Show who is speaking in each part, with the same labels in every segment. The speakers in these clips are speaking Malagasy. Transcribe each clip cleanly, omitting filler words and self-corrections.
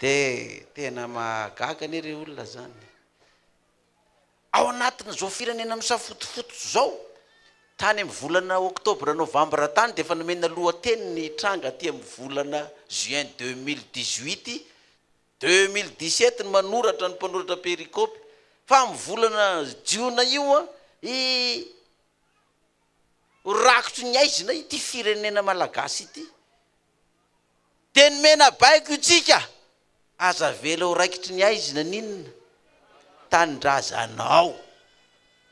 Speaker 1: Dia tena mahagaga anie re olona zany. Ao anatin'izao firenena misafotofoto izao, tany amin'ny volana oktobra novambra tany dia efa nomena lohateny ny hitranga aty amin'ny volana juin 2018, 2017 ny manoratra ny mpanoratra perikopy fa amin'ny volana jiona io an, i ho rakotry ny haizina ity firenena malagasy ity. Dia nomena baiko itsika, aza avela ho raikitry ny haizina n'inona tanindrazanao.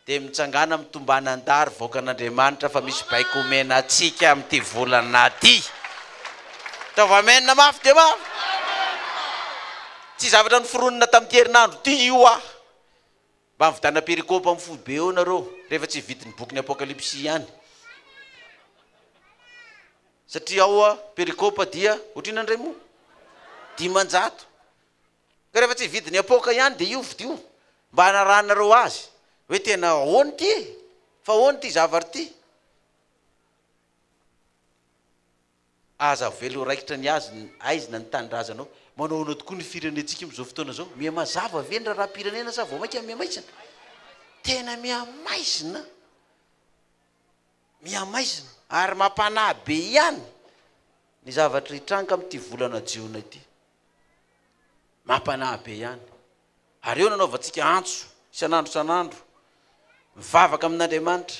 Speaker 1: Dia mitsangàna mitombàna an-dary vahoakan'Andriamanitra fa misy baiko omena antsika amin'ity volana ity. Ataovy amen mafy dia mafy. Tsy zavatra noforonina tamin'ity herinandro ity io ah. Mba mividiana perikopa amin'ny foibe eo nareo rehefa tsy hividy ny bokin'ny Apokalypsy ihany. Satria ao perikopa dia ohatrinona indray moa? 500. Ka rehefa tsy hividy ny apoka ihany dia io vidio mba hanarahanareo azy hoe tena ahoana ity e? Fa ahoana ity zavatra ity? Aza avela ho raikitra ny azy ny aizina ny tanindrazanao. Manao ahoana tokoa ny firenentsika amin'izao fotoana izao? Miha mazava ve ny raharaham-pirenena sa vao mainka miha maizina? Tena miha maizina. Miha maizina ary mampanahy be ihany ny zavatra hitranga amin'ity volana jiona ity. Mampanahy be ihany. Ary eo no anaovantsika antso isan'andro isan'andro, mivavaka amin'Andriamanitra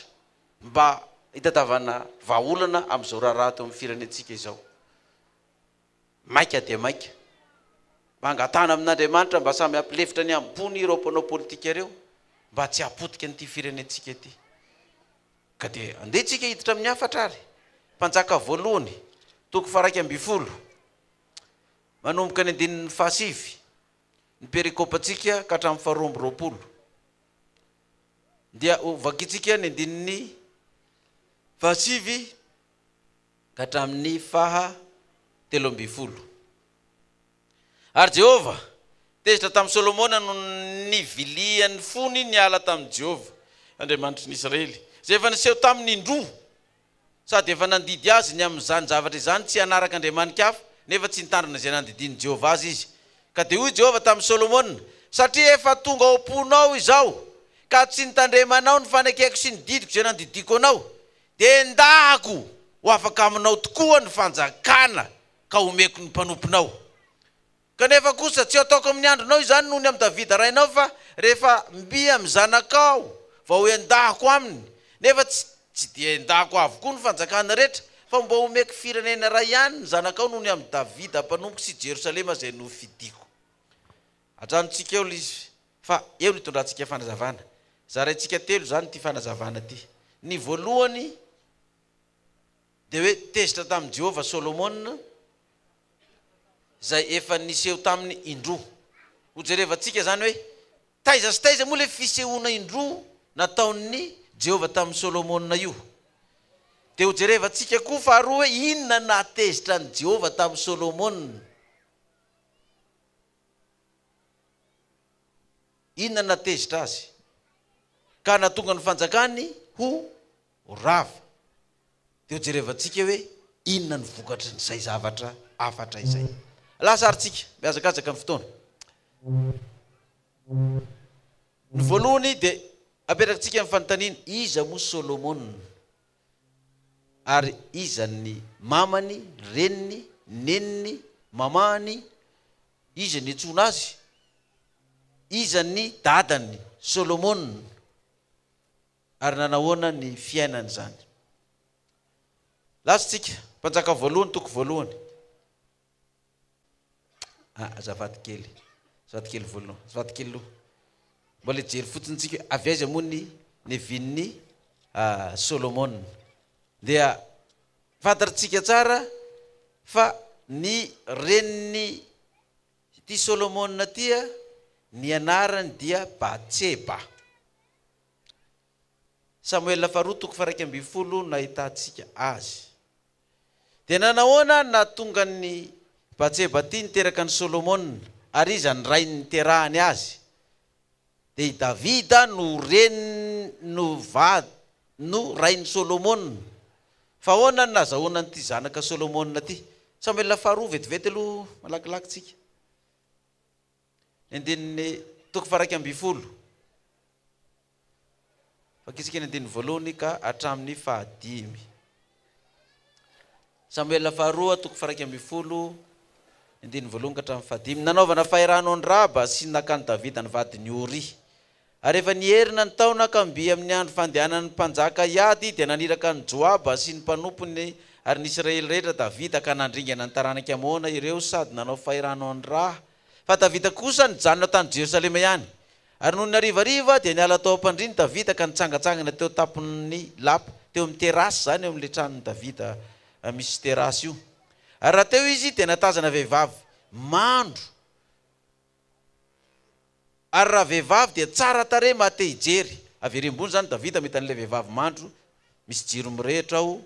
Speaker 1: mba hitadiavana vahaolana amin'izao raharaha ato amin'ny firenentsika izao. Maika dia maika. Mba angatahana amin'Andriamanitra mba samy hampilefitra ny ambony ireo mpanao politika ireo mba tsy hahapotika an'ity firenentsika ity. Ka dia andeha tsika hiditra amin'ny hafatra ary. Mpanjaka voalohany, toko faha-11, manomboka ny andininy fahasivy, ny perikopantsika ka hatramin'ny faharoa amby roapolo. Dia ho vakintsika ny andininy fahasivy ka hatramin'ny faha-13. Ary Jehovah tezitra tamin'i Solomona noho ny nivilian'ny fony niala tamin'i Jehovah, Andriamanitry ny Israely, izay efa niseho taminy indroa sady efa nandidy azy ny amin'izany zavatra izany tsy hanaraka andriamani-kafa, nefa tsy nitandrina izay nandidian'i Jehovah azy izy. Ka dia hoy Jehovah tamin'i Solomona, Satria efa tonga ao am-ponao izao, ka tsy nitandremanao ny fanekeko sy ny didiko izay nandidiako anao, dia endahako ho afaka aminao tokoa ny fanjakana ka homeko ny mpanomponao. Kanefa kosa, tsy hataoko amin'ny andronao izany noho ny amin'i Davida rainao, fa rehefa mby amin'ny zanakao vao hendahako aminy, nefa tsy tsy dia hendahako avokoa ny fanjakana rehetra, fa mba homeko firenena iray ihany ny zanakao noho ny amin'i Davida mpanompoko sy Jerosalema izay nofidiko. Ajanontsika eo ilay izy, fa eo no itondrantsika fanazavana. Zaraintsika telo izany ity fanazavana ity. Ny voalohany dia hoe tezitra tamin'i Jehovah Solomona, izay efa niseho taminy indroa. Hojerevantsika izany hoe taiza sy taiza moa ilay fisehoana indroa nataon'i Jehovah tamin'i Solomona io. Dia hojerevantsika koa faharoa hoe inona no nahatezitra an'i Jehovah tamin'i Solomona. Inona no nahatezitra azy ka nahatonga ny fanjakany ho rava. Dia ho jerevantsika hoe inona ny vokatrin'izay zavatra hafatra izay. Lasa ary tsika, mihazakazaka ny fotoana. Ny voalohany dia apetrakintsika ny fanontaniana, iza moa Solomona? Ary iza ny mamany, reniny, neniny, mamany, iza ny antsoina azy? Iza ny dadany Solomona? Ary nanahoana ny fiainany izany? Lasa tsika, Mpanjaka voalohany toko voalohany. Ah, azafady kely. Azafady kely voalohany. Azafady kely aloha. Mbola hijery fotsiny tsika hoe avy aiza moa ny nevin'ny ah, Solomona. Dia fantatritsika tsara fa ny renin'ny ity Solomona ity, ny anarany dia Batseba. Samoela faharoa toko faha-11 no nahitantsika azy. Dia nanahoana no nahatonga an'i Batseba ity niteraka an'i Solomona, ary iza ny rainy niterahany azy? Dia i Davida no reniny no vady no rain'i Solomona. Fa ahoana no nahazahoana an'ity zanaka Solomona ity? Samoela faharoa vetivety aloha malakilaky tsika. Ny andininy toko faha-11. Vakitsika ny andininy voalohany ka hatramin'ny fahadimy. Samoela faharoa toko faha-11, ny andininy voalohany ka hatramin'ny fahadimy. Nanaovana fahirano an-dRaba sy nakan'i Davida ny vadin'i Oria. Ary rehefa niherina ny taona ka mby amin'ny andro fandehanan'ny mpanjaka hiady, dia naniraka an'i Joaba sy ny mpanompony ary ny Israely rehetra Davida ka nandringana ny taranak'i Amona ireo sady nanao fahirano an-dRaha. Fa Davida kosa nijanona tany Jerosalema ihany. Ary nony harivariva, dia niala tao am-pandriany Davida ka nitsangantsangana teo an-tampon'ny lapa, teo amin'ny terasy izany, eo amin'ilay tranon'i Davida misy terasy io. Ary raha teo izy, dia nahatazana vehivavy mandro. Ary ravehivavy dia tsara tarehy maha te hijery. Avy ery ambony izany Davida mahita an'ilay vehivavy mandro, misy jiro mirehitra ao,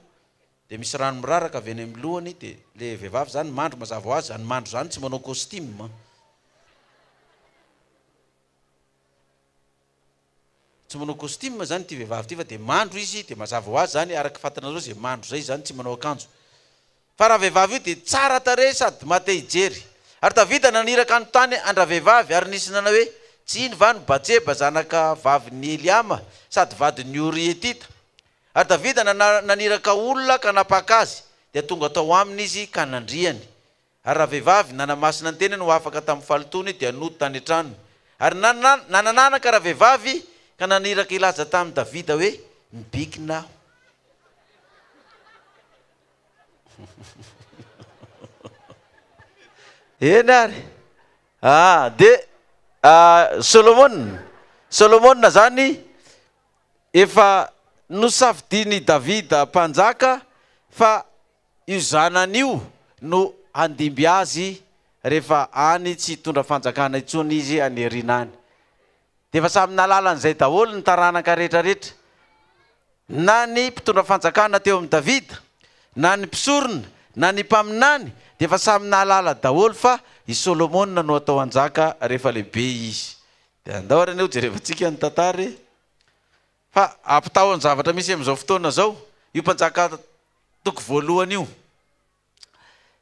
Speaker 1: dia misy rano miraraka avy any amin'ny lohany, dia ilay vehivavy izany mandro mazava ho azy, izany mandro izany tsy manao costume. Tsy manao costume izany ity vehivavy ity fa dia mandro izy dia mazava ho azy izany araka fantanareo izay mandro izay izany tsy manao akanjo. Fa ravehivavy io dia tsara tarehy sady maha te hijery. Ary Davida naniraka hanontany an-dravehivavy ary nisy nanao hoe, Tsy iny va no Batseba zanaka vavin'i Eliama sady vadin'i Oria Hetita? Ary Davida naniraka olona ka nampaka azy, dia tonga tao aminy izy ka nandriany. Ary ravehivavy nanamasina ny tenany ho afaka tamin'ny fahalotoany dia nody tany an-tranony. Ary nanananaka ravehivavy ka naniraka hilaza tamin'i Davida hoe, Mibikina aho. Eny ary. Ah, dia Solomona. Solomona izany efa nosafidian'i Davida mpanjaka fa Io zanany io no handimby azy rehefa any tsy hitondra fanjakana intsony izy any aoriana any. Dia efa samy nahalala an'izay daholo ny taranaka rehetra rehetra. Na ny mpitondra fanjakana teo amin'i Davida, na ny mpisorona, na ny mpaminany dia efa samy nahalala daholo fa i Solomona no hatao hanjaka rehefa lehibe izy. Dia andao ary anie ho jerevantsika ny tantara e! Fa ampitaho ny zavatra misy amin'izao fotoana izao, io mpanjaka toko voalohany io.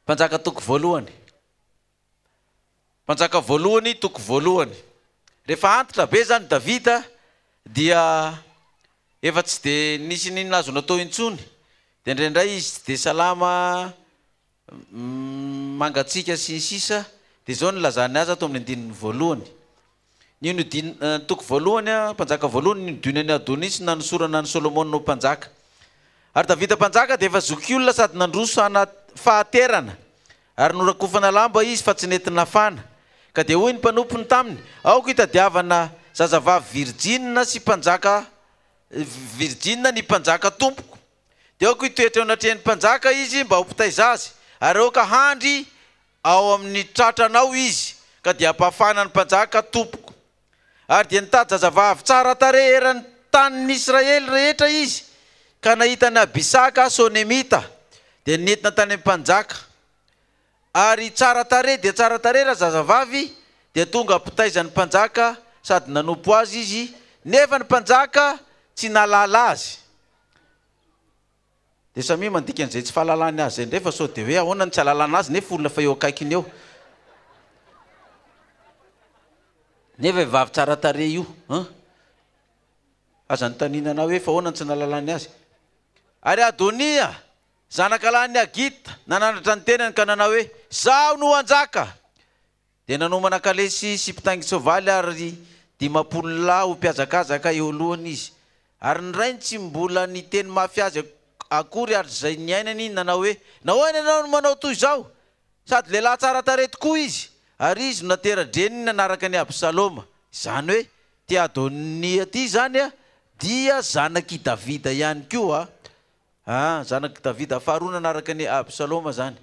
Speaker 1: Mpanjaka toko voalohany. Mpanjaka voalohany toko voalohany. Rehefa antitra be izany Davida dia efa tsy dia nisy n'inona azo natao intsony. Dia indraindray izy tsy dia salama mangatsiaka sy ny sisa Dia izao no nilazany azy ato amin'ny andininy voalohany. Ny nodin, toko voalohany, mpanjaka voalohany, ny nodinan'i Adonia sy nanosorana an'i Solomona ho mpanjaka. Ary Davida mpanjaka dia efa zokiolona sady nandroso hana fahaterana, ary norakofana lamba izy fa tsy nety nafana. Ka dia hoy ny mpanompony taminy, Aoka hitadiavana zazavavy virjina sy mpanjaka virjina ny mpanjaka tompoko. Dia aoka hitoetra eo anatrehan'ny mpanjaka izy mba ho mpitaiza azy, ary aoka handry ao amin'ny tratranao izy, ka dia hampahafahana ny mpanjaka tompoko. Ary dia nitady zazavavy tsara tarehy eran'ny tanin'ny Israely rehetra izy, ka nahita an'i Abisaka Sonemita, dia nentina tany amin'ny mpanjaka. Ary tsara tarehy dia tsara tarehy razazavavy, dia tonga mpitaiza ny mpanjaka sady nanompo azy izy, nefa ny mpanjaka tsy nahalala azy. Dia samia mandika an'izay tsy fahalalany azy izay indray fa sao dia hoe ahoana no tsy ahalalana azy nefa olona efa eo akaikiny eo. Nefa vehivavy tsara tarehy io an! Aza anontaniana anah hoe fa ahoana no tsy nahalalany azy. Ary Adonia, zanakalahin'i Hagita, nanandratra ny tenany ka nanao hoe, Izaho no hanjaka! Dia nanomana kalesy sy mpitaingin-tsoavaly ary 50 lahy ho mpihazakazaka eo alohany izy. Ary ny rainy tsy mbola niteny mafy azy akory ary izay niainany nanao hoe, Nahoana ianao no manao toy izao? Sady lehilahy tsara tarehy tokoa izy, ary izy no natera-dreniny nanaraka an'i Absaloma. Izany hoe, ity Adonia ity izany dia zanak'i Davida ihany koa. Zanak'i Davida faharoa nanaraka an'i Absaloma izany.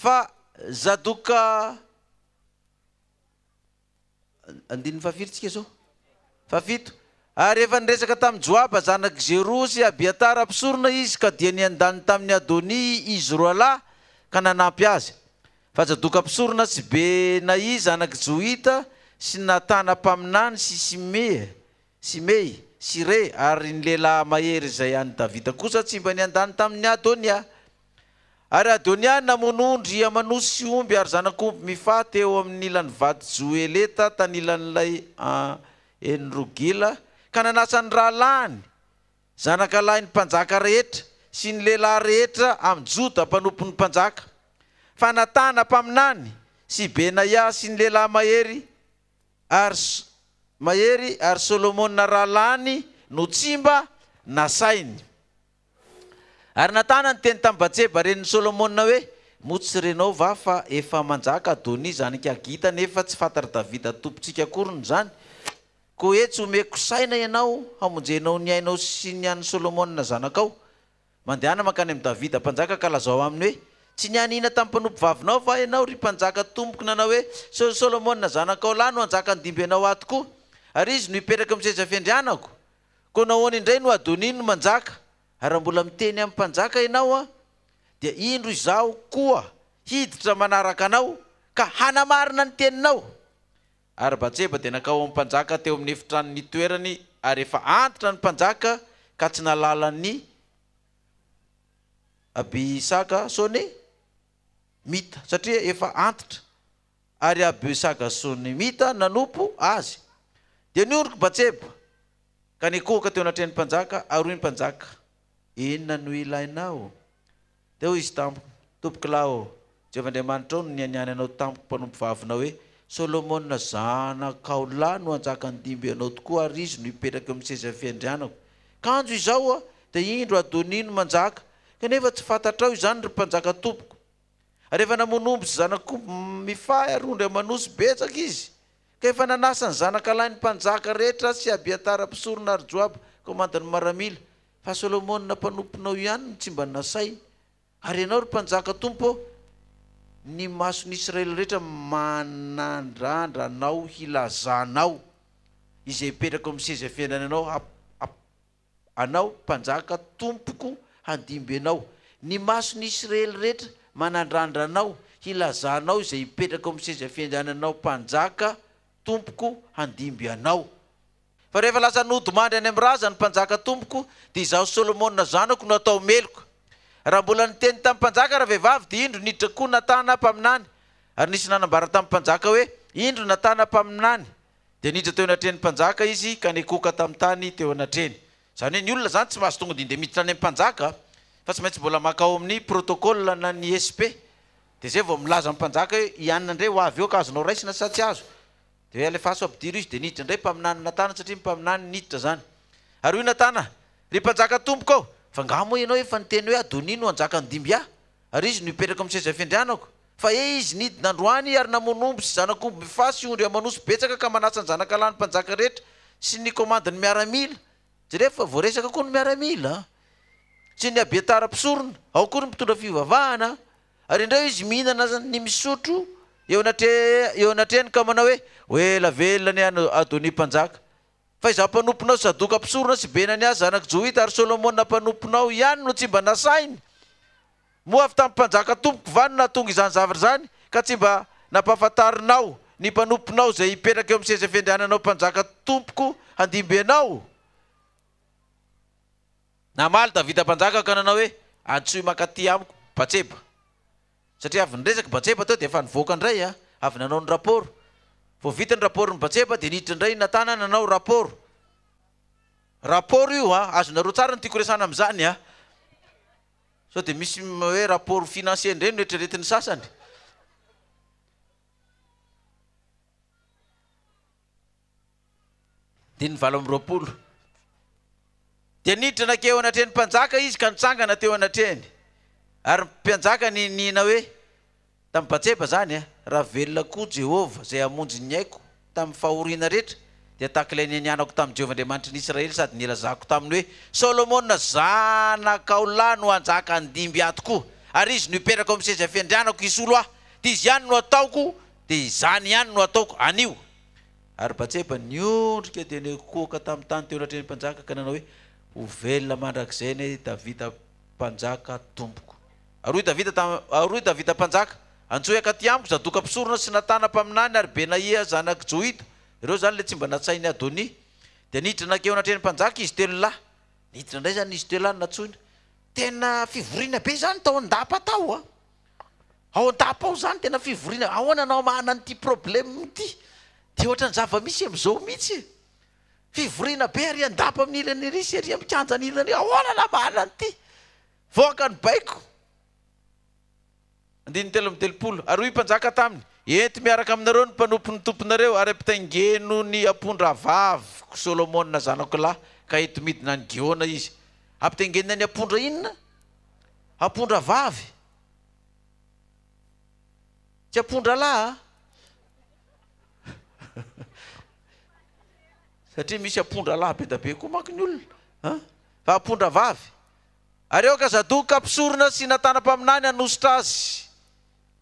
Speaker 1: Fa Zadoka, andininy fahafiry tsika izao? Fahafito. Ary efa niresaka tamin'i Joaba zanak'i Zeroa sy Abiatara mpisorona izy, ka dia niandany tamin'i Adonia izy roalahy ka nanampy azy. Fa Zadoka mpisorona sy Benaia zanak'i Joita sy Natana mpaminany sy Simea, Simey, sy Rey, ary ny lehilahy mahery izay an'i Davida kosa tsy mba niandany tamin'i Adonia. Ary Adonia namono ondry aman'osy sy omby ary zanak'omby mifaha teo amin'ny ilan'ny vato Joeleta tanilan'ilay En-rogila, ka nanasa ny rahalahiny, zanakalahin'ny mpanjaka rehetra, sy ny lehilahy rehetra amin'i Joda mpanompon'ny mpanjaka. Fa Natana mpaminany, sy Benaia sy ny lehilahy mahery ary mahery ary Solomona rahalahiny no tsy mba nasainy. Ary Natana niteny tamin'i Batseba renin'i Solomona hoe, Moa tsy renao va fa efa manjaka Adonia zanak'i Hagita nefa tsy fantatr'i Davida tompontsika akoriny izany? Koa etsy omeko saina ianao hamonjenao ny ainao sy ny an'i Solomona zanakao. Mandehana mankany amin'i Davida mpanjaka ka lazao aminy hoe, Tsy nianiana tamin'ny mpanompovavinao va ianao, ry mpanjaka tompoko, nanao hoe, Sao Solomona zanakao lahy no hanjaka handimby anao ato koa, ary izy no hipetraka eo amin'ny seza fiandrianako? Koa nahoana indray no Adonia no manjaka? Ary raha mbola miteny amin'ny mpanjaka ianao, dia indro izaho koa hiditra manaraka anao ka hanamarina ny teninao. Ary Batseba dia nankao amin'ny mpanjaka teo amin'ny efitrano nitoerany, ary efa antitra ny mpanjaka ka tsy nahalala an'i Abisaga Sonemita, satria efa antitra. Ary Abisaga Sonemita nanompo azy. Dia niondrika Batseba, ka nikohaka teo anatrehan'ny mpanjaka, ary hoy ny mpanjaka, Inona no ilainao? Dia hoy izy tamiko, Tompoko lahy ô, Jehovah Andriamanitrao no nianiany anao tamiko mpanompovavinao hoe, Solomona zanakao lahy no hanjaka handimby anao tokoa, ary izy no hipetraka eo amin'ny seza fiandrianako. Kanjo izao dia indro Adonia no manjaka, kanefa tsy fantatrao izany, ry mpanjaka tompoko. Ary efa namono omby sy zanak'omby mifahy ary ondry aman'osy betsaka izy, ka efa nanasa ny zanakalahin'ny mpanjaka rehetra sy Abiatara mpisorona ary Joaba komandin'ny maramila, fa Solomona mpanomponao ihany no tsy mba nasainy. Ary ianao, ry mpanjaka tompo ô, ny mason'ny Israely rehetra manandrandra anao hilazanao izay hipetraka eo amin'ny seza fiandriananao anao, mpanjaka tompoko, handimby anao. Ny mason'ny Israely rehetra manandrandra anao, hilazanao izay hipetraka eo amin'ny seza fiandriananao, mpanjaka tompoko, handimby anao. Fa rehefa lasa nodimandry any amin'ny razany ny mpanjaka tompoko, dia izaho Solomona zanako no hatao meloka. Raha mbola niteny tamin'ny mpanjaka ravehivavy, dia indro niditra koa Natana mpaminany. Ary nisy nanambara tamin'ny mpanjaka hoe, Indro Natana mpaminany. Dia niditra teo anatrehan'ny mpanjaka izy ka nikohoka tamin'ny tany teo anatrehany. Izany hoe ny olona izany tsy mahazo tonga dia indeha miditra any amin'ny mpanjaka fa tsy maintsy mbola mankao amin'ny protocole na ny SP. Dia izay vao milaza amin'ny mpanjaka hoe i anona indray ho avy eo ka azonao raisina sa tsy azo. Dia hoe alefaso ampidiro izy. Dia niditra indray mpaminany Natana satria ny mpaminany niditra izany. Ary hoy Natana, Ry mpanjaka tompoko ô, fa angaha moa ianao efa niteny hoe Adonia no hanjaka handimby ahy, ary izy no hipetraka amin'ny seza fiandrianako? Fa he izy nidina androany ary namono omby sy zanak'omby mifaha sy ondry aman'osy betsaka ka manasa ny zanakalahin'ny mpanjaka rehetra sy ny komandin'ny miaramila. Jereo fa voaresaka koa ny miaramila sy ny Abiatara mpisorona, ao koa ny mpitondra fivavahana. Ary indreo izy mihinana ny misotro eo anatre eo anatrehany ka manao hoe, Ho ela velona anie Adonia mpanjaka. Fa izaho mpanomponao Sadoka mpisorona sy Benania zanak'i Joita ary Solomona mpanomponao ihany no tsy mba nasainy. Moa avy tamin'ny mpanjaka tompoko va no nahatonga izany zavatra izany, ka tsy mba nampahafantarinao ny mpanomponao izay hipetraka eo amin'ny seza fiandriananao mpanjaka tompoko handimby anao? Namaly Davida mpanjaka ka nanao hoe, Antsoy mankaty amiko Batseba. Satria avy niresaka Batseba teo dia efa nivoaka indray, avy nanao ny rapport. Vao vita ny rapport-n'i Batseba dia niditra indray i Natana nanao rapport. Rapport io an, azonareo tsara ny tiako resahana amin'izany an. Sao dia misy hoe rapport financier indray no eritreretin'ny sasany. Andininy 28. Dia niditra nankeo anatrehan'ny mpanjaka izy ka nitsangana teo anatrehany. Ary ny mpanjaka niniana hoe, Tamin'i Batseba izany a, raha velona koa Jehovah, izay hamonjy ny aiko tamin'ny fahoriana rehetra, dia tahaka ilay nianianako tamin'i Jehovah Andriamanitry ny Israely sady nilazako taminy hoe, Solomona zanakao lahy no hanjaka handimby ahy tokoa, ary izy no hipetraka eo amin'ny seza fiandrianako hisolo ahy, dia izy ihany no hataoko, dia izany ihany no hataoko anio. Ary Batseba niondrika dia nikohoka tamin'ny tany teo anatrehan'ny mpanjaka ka nanao hoe, Ho velona mandrakizay anie i Davida mpanjaka tompoko. Ary hoy Davida tam, ary hoy Davida mpanjaka, Antsoy hankaty amiko Zadoka mpisorona sy Natana mpaminany ary Benaia zanak'i Joida. Ireo izany ilay tsy mba natsain'i Adonia. Dia niditra nankeo anatrehan'ny mpanjaka izy telo lahy. Niditra indray izany izy telo lahy no nantsoina. Tena fivoriana be zany tao an-dapa tao a! Ao an-dapa ao zany tena fivoriana, ahoana no hamahana an'ity problème ity? Dia ohatran'ny zava-misy amin'izao mihitsy e! Fivoriana be ary an-dapa amin'ny ilany ery sy ery amin'ny kianjan'ny ilany ery, ahoana no hamahana an'ity? Voaka ny baiko. Andininy 33, Ary hoy mpanjaka taminy, Ento miaraka aminareo ny mpanompon'ny tomponareo, ary ampitaingeno ny ampondravaviko Solomona zanako lahy, ka ento midina any Gihona izy. Ampitaingenina ny ampondra inona? Ampondra vavy. Tsy ampondra lahy a! Satria misy ampondra lahy be da be koa manko ny olona a! Fa ampondra vavy. Ary aoka Zadoka mpisorona sy Natana mpaminany hanosotra azy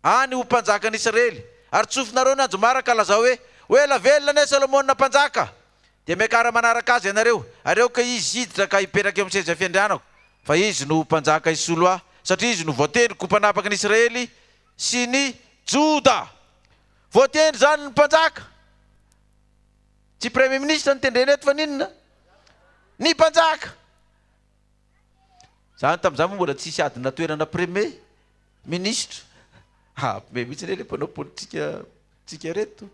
Speaker 1: any ho mpanjakan'i Israely. Ary tsofinareo ny anjomara ka lazao hoe, Ho ela velona anie Solomona mpanjaka! Dia miakara manaraka azy ianareo, ary aoka izy hiditra ka hipetraka eo amin'ny seza fiandrianako, fa izy no ho mpanjaka hisolo ahy, satria izy no voatendriko ho mpanapaka ny Israely sy ny Joda. Voatendry izany ny mpanjaka. Tsy premier ministre no tendrena eto fa n'inona? Ny mpanjaka. Zany tamin'izany moa mbola tsisy adina toerana premier ministre. Hampime mihitsy anie le mpanao politika tsika reto.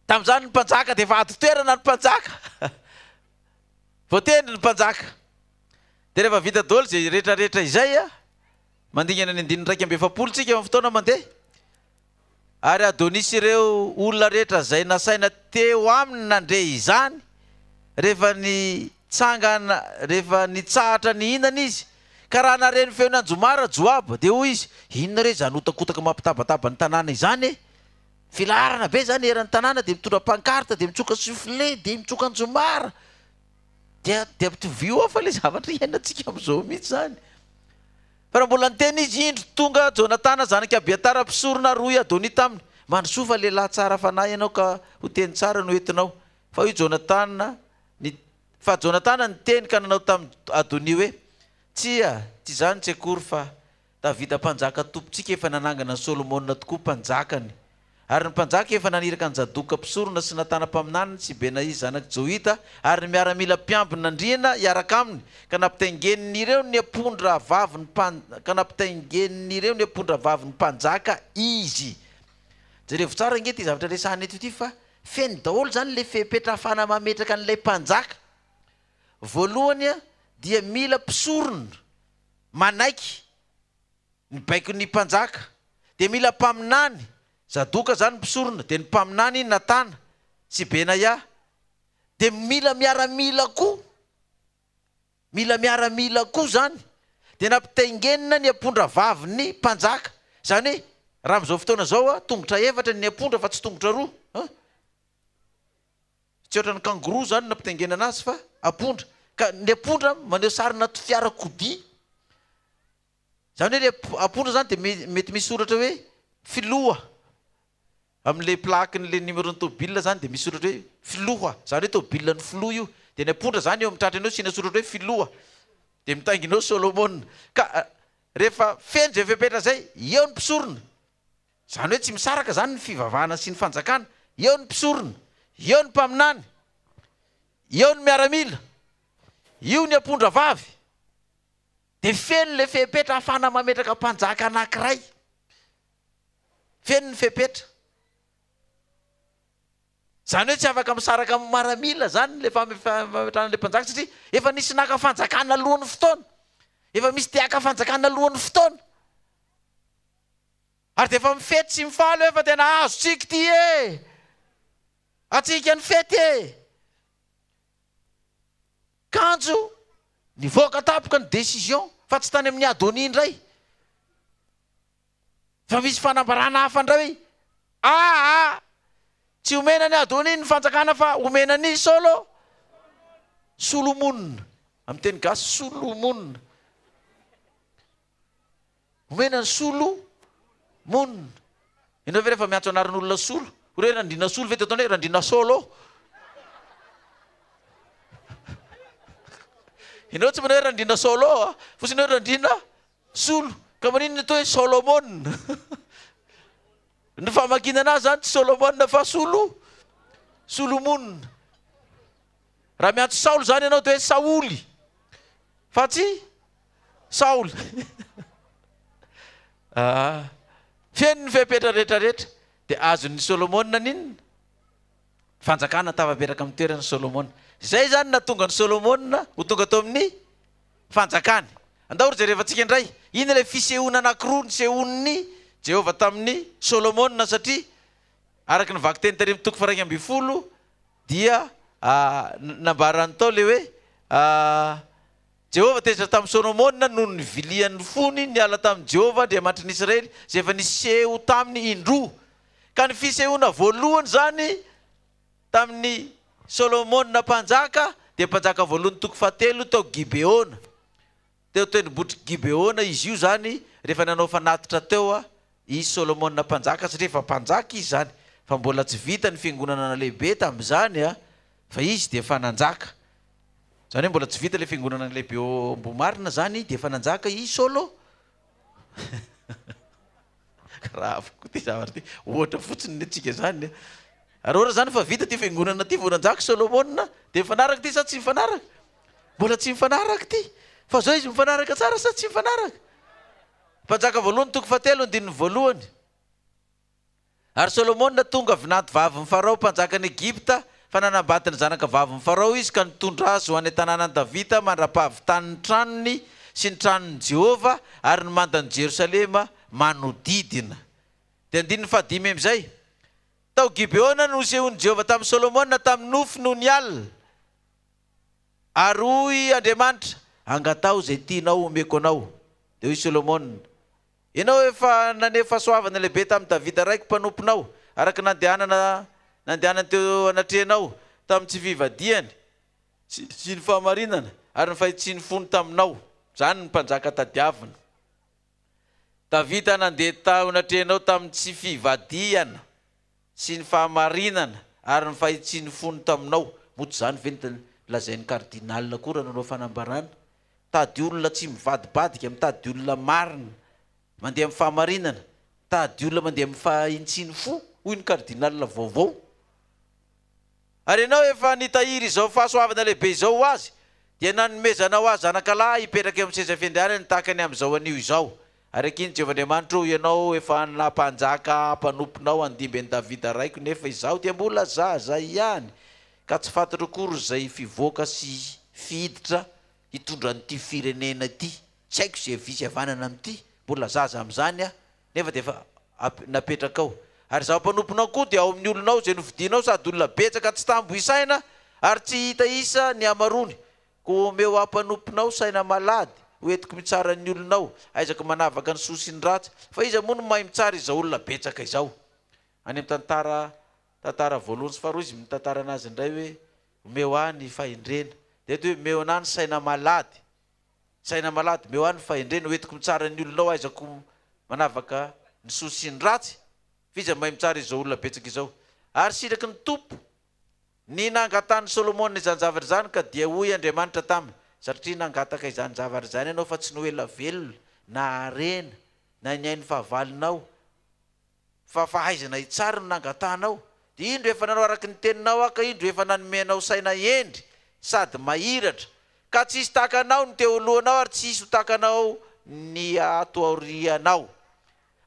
Speaker 1: Tamin'izany ny mpanjaka dia efa ady toerana ny mpanjaka. Voatendry ny mpanjaka. Dia rehefa vita daholo izay rehetrarehetra izay, mandingana ny andininy 41 tsika amin'ny fotoana mandeha. Ary Adonia sy ireo olona rehetra izay nasaina teo aminy nandre izany, rehefa nitsangana, rehefa nitsahatra nihinana izy, ka raha nahare ny feon'i Anjomara Joaba, dia hoy izy, Inona re izany hotakotaka mampitabataba ny tanàna izany e? Filaharana be izany eran'ny tanàna, dia mitondra pancarte, dia mitsoka soufflet, dia mitsoka anjomara. Dia, dia ampitovio ao fa ilay zavatra iainantsika amin'izao mihitsy izany. Fa raha mbola niteny izy, indro, tonga Jonatana zanak'i Abiatara mpisorona, ary hoy Adonia taminy, Mandrosoa fa lehilahy tsara fanahy ianao ka ho teny tsara no entinao. Fa hoy Jonatana, ny, fa Jonatana niteny ka nanao tamin'i Adonia hoe, Tsia, tsy izany tsy akory, fa Davida mpanjaka tompontsika efa nanangana an'i Solomona tokoa mpanjakany. Ary ny mpanjaka efa naniraka an'i Zadoka mpisorona sy Natana mpaminaniny sy Benaia zanak'i Joida ary ny miaramila mpiambina andriana hiaraka aminy, ka nampitaingenin'ireo ny ampondra vavin'ny mpan, ka nampitaingenin'ireo ny ampondra vavin'ny mpanjaka izy. Jerevo tsara ange ity zavatra resahina eto ity fa feno daholo izany ilay fepetra ahafahana mametraka an'ilay mpanjaka. Voalohany dia mila mpisorona manaiky ny baikon'ny mpanjaka, dia mila mpaminany, Zadoka izany mpisorona, dia ny mpaminany Natana sy Benaia, dia mila miaramila koa, mila miaramila koa izany, dia nampitaingenina ny ampondra vavin'ny mpanjaka, izany hoe raha amin'izao fotoana izao tongotra efatra ny ampondra fa tsy tongotra roa an! Tsy ohatran'ny kangourou izany no nampitaingenana azy fa ampondra, ka ny ampondra maneho sarina fiarakodia. Izany hoe ilay ampondra izany dia mety misy soratra hoe filoha amin'ilay plaque-n'ilay numéro-n'ny tômôbila izany dia misy soratra hoe filoha, izany hoe tômôbilan'ny filoha io. Dia ny ampondra izany eo amin'ny tratrany eo asiana soratra hoe filoha. Dia mitaingina eo Solomona. Ka rehefa feno izay fepetra izay, eo ny mpisorona. Izany hoe tsy misaraka izany ny fivavahana sy ny fanjakana. Eo ny mpisorona, eo ny mpaminany, eo ny miaramila, io ny ampondra vavy. Dia feno ilay fepetra ahafahana mametraka mpanjaka anankiray. Feno ny fepetra. Izany hoe tsy afaka misaraka amin'ny maramila izany ilay fametrahana ilay mpanjaka satria efa nisy naka fanjakana alohan'ny fotoana. Efa misy te haka fanjakana alohan'ny fotoana. Ary dia efa mifety sy mifaly hoe fa tena azontsika ity e! Antsika ny fety e! Kanjo nivoaka tampoka ny décision fa tsy tany amin'ny Adonia indray fa misy fanambarana hafa indray hoe aa tsy omena an'i Adonia ny fanjakana fa omena an'i Solo Solomona amin'ny teny gasy Solomona. Omena ny solo monina. Ianao ve rehefa miantso anaran'olona solo, hoe Randriana Solo ve dia ataonao hoe Randriana Solo? Ianao tsy manao hoe Randriana Solo a, fotsiny hoe Randriana Solo. Ka maninona atao hoe Solomona? Ny famakiana anazy zany tsy Solomona fa Solo, Solomonina. Raha miantso Saoly zany ianao dia hoe Saoly. Fa tsy Saoly. Ah. Feno ny fepetra rehetra rehetra. Dia azon'i Solomona n'inona? Fanjakana tafapetraka amin'ny toerany Solomona. Izay izany nahatonga an'i Solomona ho tonga tao amin'ny fanjakany. Andao ry jerevantsika indray. Inona ilay fisehoana anankiroa nisehoan'i Jehovah tamin'i Solomona satria araka ny vakiteny tary amin'ny toko faha-11 dia nambarany tao ilay hoe Jehovah tezitra tamin'i Solomona noho ny nivilian'ny fony niala tamin'i Jehovah Andriamanitry ny Israely, izay efa niseho taminy indroa. Ka ny fisehoana voalohany izany tamin'i Solomona mpanjaka dia Mpanjaka voalohany toko fahatelo tao Gibeona. Teo tendrombohitr'i Gibeona izy io izany rehefa nanao fanatitra teo i Solomona mpanjaka satria efa mpanjaka izy izany fa mbola tsy vita ny fiangonana lehibe tamin'izany fa izy dia efa nanjaka. Izany hoe mbola tsy vita ilay fiangonana lehibe eo Ambohimarina izany dia efa nanjaka i Solo. Grave koa ity zavatra ity. Ohatra fotsiny ny antsika izany. Ary ohatra izany fa vita ity fiangonana ity vao nanjaka Solomona dia mifanaraka ity sa tsy mifanaraka? Mbola tsy mifanaraka ity. Fa zao izy mifanaraka tsara sa tsy mifanaraka? Mpanjaka voalohany toko fahatelo andininy voalohany. Ary Solomona tonga vinanto vavin'i Farao mpanjakan'i Egypta, fa nanambady ny zanaka vavin'i Farao izy ka nitondra azy ho any an-tanànan'i Davida mandra-pahavitany ny tranony sy ny tranon'i Jehovah ary ny mandan'i Jerosalema manodidina. Dia andininy fahadimy amin'izay. Tao Gibeona no nisehoan'i Jehovah tamin'i Solomona tamin'ny nofy nony alina. Ary hoy Andriamanitra, Angataho izay tianao homeko anao. Dia hoy Solomona, Ianao efa naneho fahasoavana lehibe tamin'i Davida raiko mpanomponao, araka ny nandehanana nandehanany teo anatrehanao tamin'ny tsy fivadihany sy ny fahamarinana ary ny fahitsian'ny fony taminao. Izany ny mpanjaka tadiavina. Davida nandeha teo anatrehanao tamin'ny tsy fivadihana sy ny fahamarinana ary ny fahitsian'ny fony taminao. Moa tsy izany ve no lazain'ny Cardinal koa raha nanao fanambarana? Mitady olona tsy mivadibadika, mitady olona marina, mandeha amin'ny fahamarinana, mitady olona mandeha amin'ny fahintsian'ny fo, hoy ny Cardinal vaovao. Ary ianao efa nitahiry izao fahasoavana lehibe izao ho azy, dia nanomezanao azy zanakalahy hipetraka eo amin'ny seza fiandrianany tahaka ny amin'izao anio izao. Ary ankian'i Jehovah Andriamanitro ô, ianao efa nampanjaka mpanomponao handimby an'i Davida raiko, nefa izaho dia mbola zaza ihany, ka tsy fantatro akory izay fivoaka sy fiditra hitondra an'ity firenena ity, tsy haiko izay havia sy havanana amin'ity, mbola zaza amin'izany aho, nefa dia efa napetrakao. Ary izaho mpanomponao koa dia ao amin'ny olonao izay nofidinao, sady olona betsaka tsy tambo isaina ary tsy hita isa ny hamaroany. Koa omeo ahy mpanomponao saina malady, ho entiko mitsara ny olonao, aizako manavaka ny soa sy ny ratsy, fa iza moa no mahay mitsara izao olona betsaka izao? Any amin'ny tantara tantara voalohany sy faharoa izy mitantara anazy indray hoe, Omeo ahy ny fahendrena. Dia eto hoe, omeo anah ny saina malady. Saina malady, omeo ahy ny fahendrena, ho entiko mitsara ny olonao, ahaizako manavaka ny soa sy ny ratsy. Fa iza no mahay mitsara izao olona betsaka izao? Ary sitraky ny Tompo ny nangatahan'i Solomona izany zavatra izany, ka dia hoy Andriamanitra taminy, Satria nangataka izany zavatra izany ianao, fa tsy ny ho ela velona, na harena, na ny ain'ny fahavalonao, Fa fahaizana hitsara no nangatahanao. Dia indro efa nanao araka ny teninao aho, ka indro efa nanome anao saina hendry sady mahiratra, ka tsy hisy tahaka anao ny teo alohanao ary tsy hisy ho tahaka anao ny ato aorianao.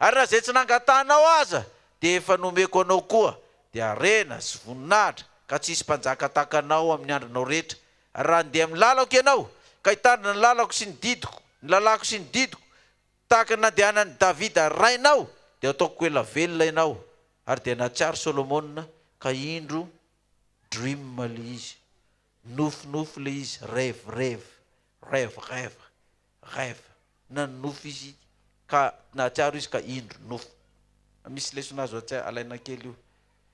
Speaker 1: Ary na izay tsy nangatahanao aza dia efa nomeko anao koa, dia harena sy voninahitra, ka tsy hisy mpanjaka tahaka anao amin'ny andronao rehetra. Ary raha handeha amin'ny lalako ianao, ka hitandrina ny lalako sy ny didiko, ny lalàko sy ny didiko, Tahaka ny nandehanan'i Davida rainao, dia hataoko ela velona ianao. Ary dia nahatsiaro Solomona, ka indro, dream ilay izy, nofinofy ilay izy, rêve, rêve, rêve, rêve, rêve, nanonofy izy, ka nahatsiaro izy ka indro, nofy. Misy lesona azo alaina kely io.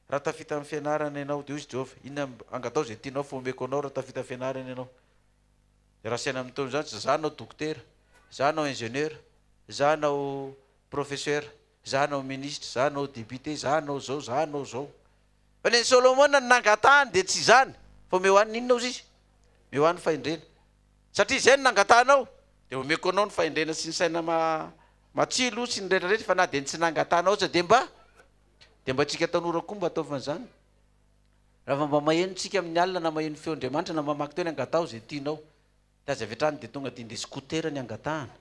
Speaker 1: Raha tafita amin'ny fianarana ianao, dia hoy izy Jehovah, inona, angataho izay tianao fa omeko anao raha tafita fianarana ianao. Dia raha asaina amin'ny taona izany, za hanao dokotera, za hanao ingénieur, za hanao professeur, za hanao ministre, za hanao député, za hanao zao, za hanao zao. Fa ny an'i Solomona ny nangatahany dia tsy izany, fa omeo ahy ny inona hozy izy? Omeo ahy ny fahendrena. Satria izay no nangatahanao, dia omeko anao ny fahendrena sy ny saina matsilo sy ny rehetra rehetra, fa na dia ny tsy nangatahanao aza dia mba, dia mba antsika tanora koa mba ataovy an'izany. Raha vao mba maheno tsika amin'ny alina na maheno feon'Andriamanitra na mamaky teny angataho izay tianao. Dia azy avy hatrany dia tonga dia ndeha scooter ny angatahana.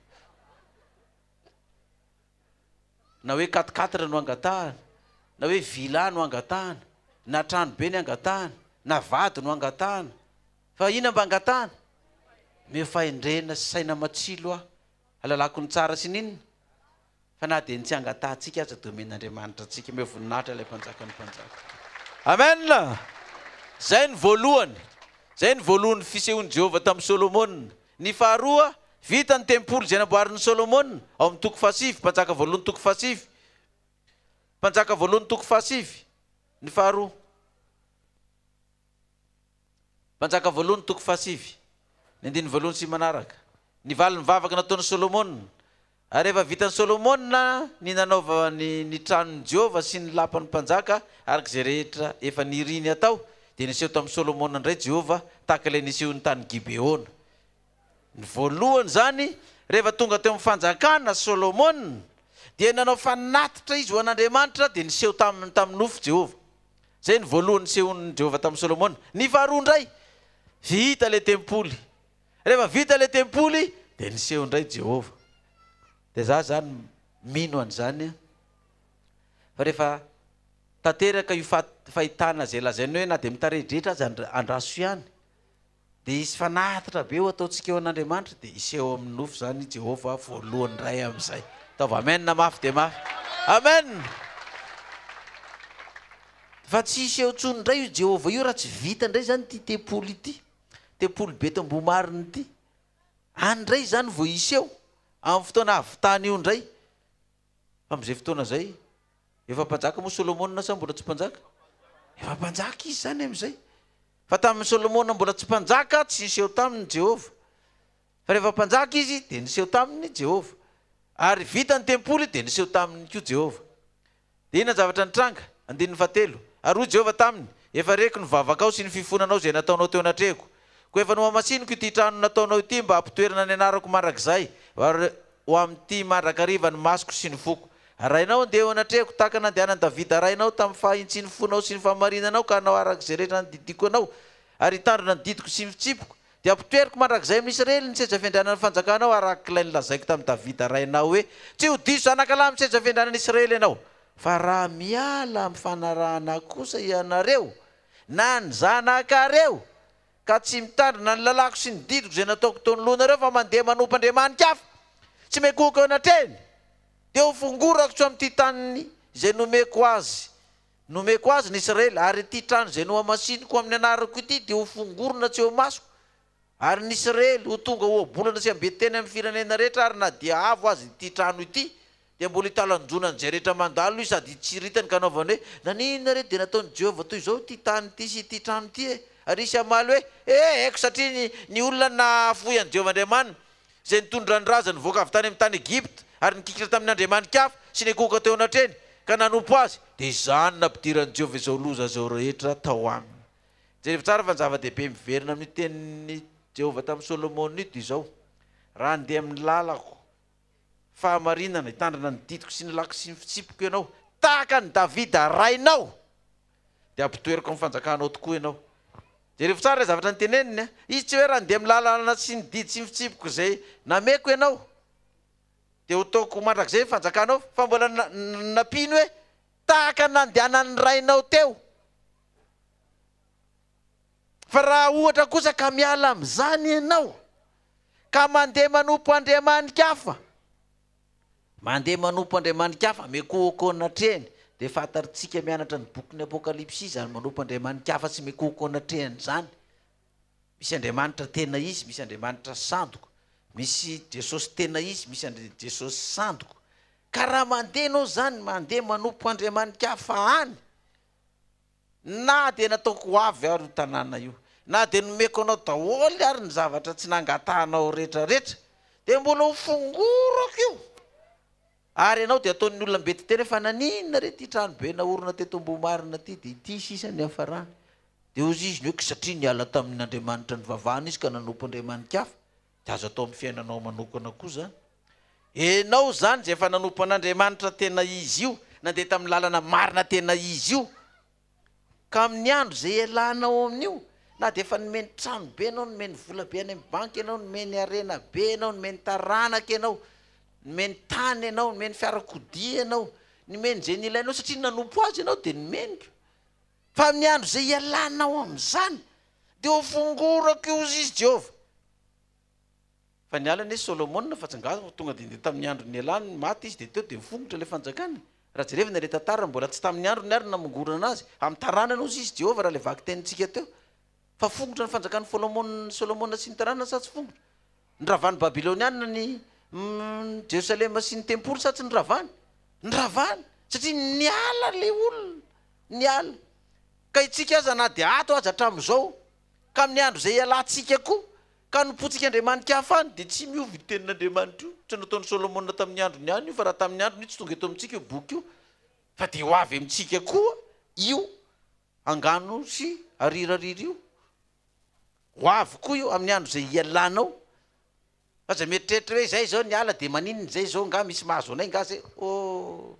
Speaker 1: Na hoe quatre quatre no angatahana, na hoe villa no angatahana, na trano be ny angatahana, na vady no angatahana. Fa inona mba angatahana? Omeo fahendrena sy saina matsilo aho, hahalalako ny tsara sy ny inona? Fa na dia ny tsy angatahantsika aza dia omen'Andriamanitra antsika. Omeo voninahitra ilay Mpanjakan'ny mpanjaka. Amen! Izay ny voalohany. Izay ny voalohan'ny fisehoan'i Jehovah tamin'i Solomona. Ny faharoa, vita ny tempoly izay namboarin'i Solomona, ao amin'ny toko fahasivy, Mpanjaka voalohany toko fahasivy. Mpanjaka voalohany toko fahasivy, ny faharoa. Mpanjaka voalohany toko fahasivy, ny andininy voalohany sy manaraka. Ny valin'ny vavaka nataon'i Solomona. Ary rehefa vitan'i Solomona ny nanaovany ny tranon'i Jehovah sy ny lapan'ny mpanjaka araka izay rehetra efa niriny hatao, dia niseho tamin'i Solomona indray Jehovah, tahaka ilay nisehoany tany Gibeona. Ny voalohany izany, rehefa tonga teo amin'ny fanjakana Solomona, dia nanao fanatitra izy ho an'Andriamanitra, dia niseho taminy tamin'ny nofy Jehovah. Izay ny voalohany nisehoan'i Jehovah tamin'i Solomona. Ny faharoa indray, vita ilay tempoly. Rehefa vita ilay tempoly dia niseho indray Jehovah. Dia za zany mino an'izany fa rehefa tanteraka io fahitana izay lazainy hoe na dia mitarehidrehitra aza andraso ihany dia hisy fanatitra be ho ataontsika eo an'Andriamanitra dia hiseho amin'ny nofo izany Jehovah voalohany indray amin'izay. Ataovy amen mafy dia mafy. Amen! Fa tsy hiseho intsony indray io Jehovah io raha tsy vita indray izany ity tempoly ity. Tempoly be eto Ambohimarina ity. Any indray izany vao hiseho, amin'ny fotoana hahavitany io indray. Fa amin'izay fotoana izay, efa mpanjaka moa Solomona sa mbola tsy mpanjaka? Efa mpanjaka izy izany amin'izay. Fa tamin'i Solomona mbola tsy mpanjaka, tsy niseho taminy Jehovah. Fa rehefa mpanjaka izy, dia niseho taminy Jehovah. Ary vita ny tempoly, dia niseho taminy koa Jehovah. Dia inona ny zavatra nitranga? Andininy fahatelo, Ary hoy Jehovah taminy, Efa reko ny vavakao sy ny fifonanao izay nataonao teo anatrehako. Koa efa nohamasiniko ity trano nataonao ity mba hampitoerana ny anarako mandrakizay, ary ho amin'ity mandrakariva ny masoko sy ny foko. Ary raha ianao handeha eo anatrehako tahaka ny nandehanan'i Davida rainao tamin'ny fahintsin'ny fonao sy ny fahamarinanao ka hanao araka izay rehetra nandidiako anao, ary hitandrina ny didiko sy ny fitsipiko, Dia hampitoeriko mandrakizay amin'i Israely ny seza fiandrianan'ny fanjakanao, araka ilay nolazaiko tamin'i Davida rainao hoe, Tsy ho diso zanakalahy amin'ny seza fiandrianan'i Israely ianao. Fa raha miala amin'ny fanarahana ahy kosa ianareo, na ny zanakareo, ka tsy mitandrina ny lalàko sy ny didiko izay nataoko teo anoloanareo, fa mandeha manompo andriamani-kafa tsy miankohoka eo anatrehany, dia hofongorako tsy ho amin'ity tany izay nomeko azy Nomeko azy ny Israely, ary ity trano izay nohamasiniko amin'ny anarako ity dia ho fongorona tsy eo imasoko, ary ny Israely ho tonga ohabolana sy ambetiteny amin'ny firenena rehetra, ary na dia avo aza ity trano ity, dia mbola hitalanjonan'izay rehetra mandalo izy sady hitsiritany ka hanaovany hoe, Naninona re dia nataon'i Jehovah toy izao ity tany ity sy ity trano ity e? Ary hisy hamaly hoe, E, haiko, satria ny ny olona nahafoy an'i Jehovah Andriamaniny, izay nitondra ny razany nivoaka avy tany amin'ny tany Egypta, ary nikikitra tamin'ny andriamani-kafa, sy nikohoka teo anatrehany, ka nanompo azy, dia izany nampidiran'i Jehovah izao loza izao rehetra tao aminy. Jerevo tsara fa ny zava-dehibe miverina amin'io tenin'i Jehovah tamin'i Solomona io dia izao, Raha handeha amin'ny lalako fahamarinana, hitandrina ny didiko sy ny lalako sy ny fitsipiko ianao, tahaka an'i Davida rainao, dia hampitoeriko amin'ny fanjakanao tokoa ianao. Jerevo tsara ilay zavatra noteneniny a! Izy tsy hoe raha handeha amin'ny lalana sy ny didy sy ny fitsipiko izay nameko ianao, dia hotaoko mandrakizay ny fanjakanao, fa mbola nampiany hoe tahaka ny nandehanan'ny rainao teo. Fa raha ohatra kosa ka miala amin'izany ianao, ka mandeha manompo andriamani-kafa, Mandeha manompo andriamani-kafa, mikohoko anatrehany, dia fantatritsika mianatra ny bokin'ny Apokalypsy izany manompo andriamani-kafa sy mikohoko anatrehany izany. Misy Andriamanitra tena izy, misy Andriamanitra sandoka. Misy Jesosy tena izy, misy Andri Jesosy sandoka. Ka raha mandeha ianao izany, mandeha manompo andriamani-kafa any, Na dia nataoko ho avy ary io tanàna io, na dia nomeko anao daholo ary ny zavatra tsy nangatahanao rehetrarehetra, dia mbola ho fongorako io. Ary ianao dia ataon'ny olona ambetiteny hoe, fa naninona re ity trano be naorina teto Ambohimarina ity, dia ity sisa ny niafarany. Dia hoy izy ny hoe, satria niala tamin'ny Andriamanitra nivavahana izy ka nanompo andriamani-kafa. Dia azo atao amin'ny fiainanao manokana koa izany. Ianao izany izay efa nanompo an'Andriamanitra tena izy io, nandeha tamin'ny lalana marina tena izy io, ka amin'ny andro izay ialanao amin'io, Na dia efa nomeny trano be ianao, nomeny vola be any amin'ny banky ianao, nomeny harena be ianao, nomeny taranaka ianao, nomeny tany ianao, nomeny fiarakodia ianao, nomeny izay nilainao satria nanompo azy ianao dia nomeny ko. Fa amin'ny andro izay hialanao amin'izany dia ho fongorako io hozy izy Jehovah. Fa niala anie Solomona fa tsy angaha fa tonga dia tamin'ny andro nialany maty izy dia teo dia nifongotra ilay fanjakana e. Raha jerevina ilay tantara mbola tsy tamin'ny androny ary namongorana azy. Amin'ny taranany hozy izy Jehovah raha ilay vakitenintsika teo. Fa fongotra ny fanjakan'i Folomona Solomona sy ny taranany sa tsy fongotra? Noravan'ny Babyloniana ny Jerosalema sy ny tempoly sa tsy noravany? Noravany satria niala ilay olona, niala. Ka itsika aza na dia ato aza hatramin'izao ka amin'ny andro izay hialantsika koa Ka hanompoantsika andriamanika hafa any, dia tsy miova io tenin'Andriamanitra io. Tsy nataon'i Solomona tamin'ny androny ihany io, fa raha tamin'ny androny io tsy tonga eto amintsika io boky io, fa dia ho avy amintsika koa io angano sy arirariry io. Ho avy koa io amin'ny andro izay hialanao. Aza mieritreritra hoe izay izao niala dia maninona izay izao, nga misy mahazo anay nga izay. Oh!